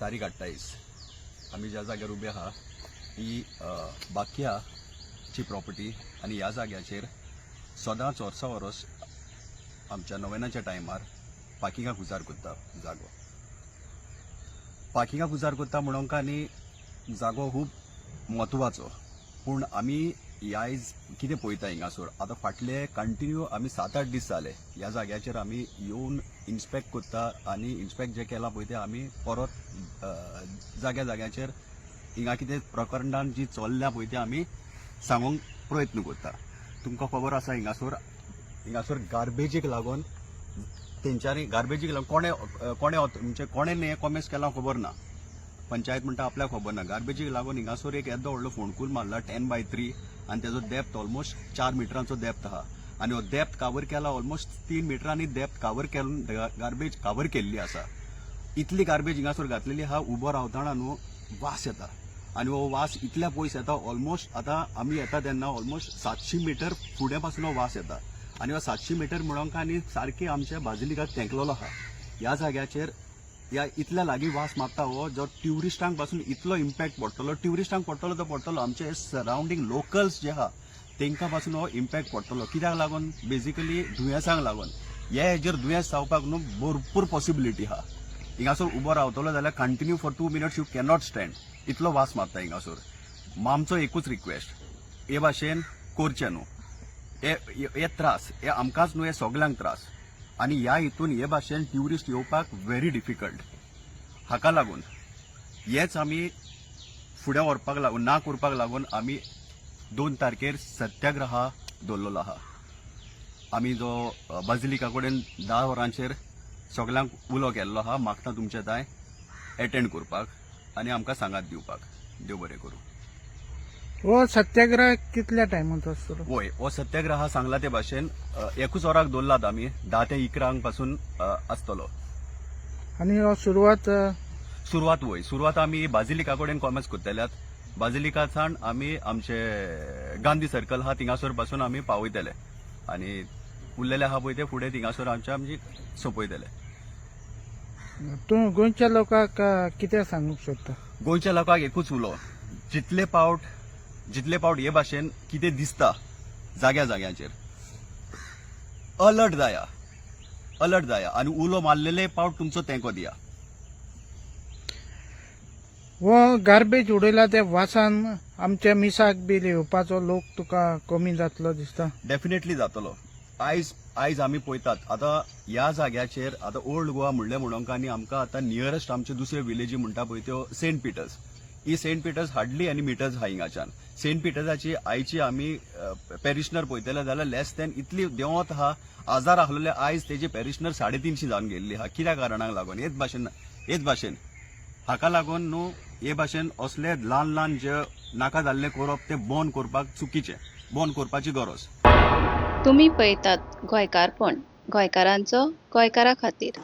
तारीख 28. आमी ज्या जाग्यार उबे आहा ही बाक्याची प्रॉपर्टी आनी ह्या जाग्याचेर सदांच वर्सा वरोस आमच्या नोवेनाच्या टायमार पार्किंगाक उजार करता जागो. पार्किंगाक उजार करता म्हणूंक आनी जागो खूब म्हत्वाचो, पूण आमी आयज कितें पळयता हिंगासर, आतां फाटले कंटिन्यू आमी 7-8 दीस जाले ह्या जाग्याचेर आमी येवन इन्स्पेक्ट करता आनी इन्स्पेक्ट जें केलां पळय तें आमी परत जाग्या जाग्याचेर हिंगा कितें प्रकरणान जी चल्ल्या पळय तें आमी सांगूंक प्रयत्न करता. तुमकां खबर आसा, हिंगासर हिंगासर गार्बेजीक लागून तेंच्यांनी, गार्बेजीक लागून कोणे कोणे म्हणजे कोणे न्ही हें कॉमेस केलां खबर ना. पंचायत म्हणटा आपल्याक खबर ना. गार्बेजीक लागून हिंगासर एक येदो व्हडलो फोंडकूल मारला, 10 बाय 3, आनी तेजो डेप्थ ऑलमोस्ट 4 मिटरांचो डेप्थ आहा आनी हो डेप्थ कावर केला, ऑलमोस्ट 3 मिटरांनी डेप्थ कावर केल् गार्बेज कावर केल्ली आसा. इतली गार्बेज हिंगासर घातलेली आहा, उबो रावतना न्हू वास येता आनी हो वास इतल्या पयस येता. ऑलमोस्ट आतां आमी येता तेन्ना ऑलमोस्ट 700 मिटर फुडें पासून हो वास येता आनी हो 700 मिटर म्हणोंक आनी सारकी आमच्या बाजिलिकाक तेंकलेलो आहा. ह्या जाग्याचेर ह्या इतल्या लागीं वास मारता. हो जो ट्युरिस्टांक पासून इतलो इम्पॅक्ट पडटलो, ट्युरिस्टांक पडटलो तो पडटलो, आमचे सरावंडींग लोकल्स जे आहा तेंकां पासून हो इम्पॅक्ट पडटलो. कित्याक लागून? बेजिकली दुयेंसांक लागून. हे हेजेर दुयेंस जावपाक न्हू भरपूर पॉसिबिलिटी आहा. हिंगासर उबो रावतलो जाल्यार continue for 2 minutes you cannot stand, इतलो वास मारता हिंगासर. आमचो एकूच रिक्वेस्ट, हे भाशेन करचें न्हू. हे हे त्रास हे आमकांच न्हू, हे सगल्यांक त्रास आनी ह्या हितून हे भाशेन ट्युरिस्ट येवपाक व्हेरी डिफिकल्ट. हाका लागून हेच आमी फुडें व्हरपाक लागून, ना करपाक लागून आमी 2 तारखेर सत्याग्रह दवरलेलो आहा. आमी जो बाजिलिका कडेन 10 वरांचेर सगल्यांक उलो केल्लो आहा. मागता तुमचे थंय एटेंड करपाक आनी आमकां सांगात दिवपाक. देव बरें करूं. हो सत्याग्रह कितल्या टायमाचो आसतलो? वय, हो सत्याग्रह सांगला ते भाशेन एकूच वराक दवरलात आमी, 10 ते 11 पासून आसतलो. आनी हो सुरवात सुरवात, वय, सुरवात आमी बाजिलिका कडेन कॉमेस करतल्यात. बाजिलिकासान आमी आमचे गांधी सर्कल आहा थिंगासर पासून आमी पावयतले आनी उरलेले आहा पळय ते फुडें थिंगासर आमचे आमची सोंपयतले. तूं गोंयच्या लोकांक कितें सांगूंक सोदता? गोंयच्या लोकांक एकूच उलो, जितले फावट हे भाशेन कितें दिसता जाग्या जाग्यांचेर, अलर्ट जाया, अलर्ट जाया आनी उलो मारलेले पावट तुमचो तेंको दिया. हो गार्बेज उडयला त्या वासान आमच्या मिसाक बी येवपाचो लोक तुका कमी जातलो दिसता? डेफिनेटली जातलो. आयज आयज आमी पळयतात आतां ह्या जाग्याचेर, आतां ओल्ड गोवा म्हणलें म्हणोंक आनी आमकां आतां नियरस्ट आमचे दुसरे विलेजी म्हणटा पळय त्यो सेंट पिटर्स. ही सेंट पिटर्स हार्डली आनी मिटर्स आहा हिंगाच्यान. सेंट पिटर्साची आयची आमी पेरिशनर पळयतले जाल्यार लेस दॅन इतली देंवत आहा. हजार आसलेले, आयज तेजी पेरिशनर 350 जावन गेल्ली आहा. कित्या कारणाक लागून? हेच भाशेन, हेच भाशेन हाका लागून न्हू हे भाशेन असले ल्हान ल्हान जे नाका जाल्लें करप तें बंद करपाक, चुकीचें बंद करपाची गरज. तुमी पळयतात गोंयकारपण, गोंयकारांचो गोंयकारा खातीर.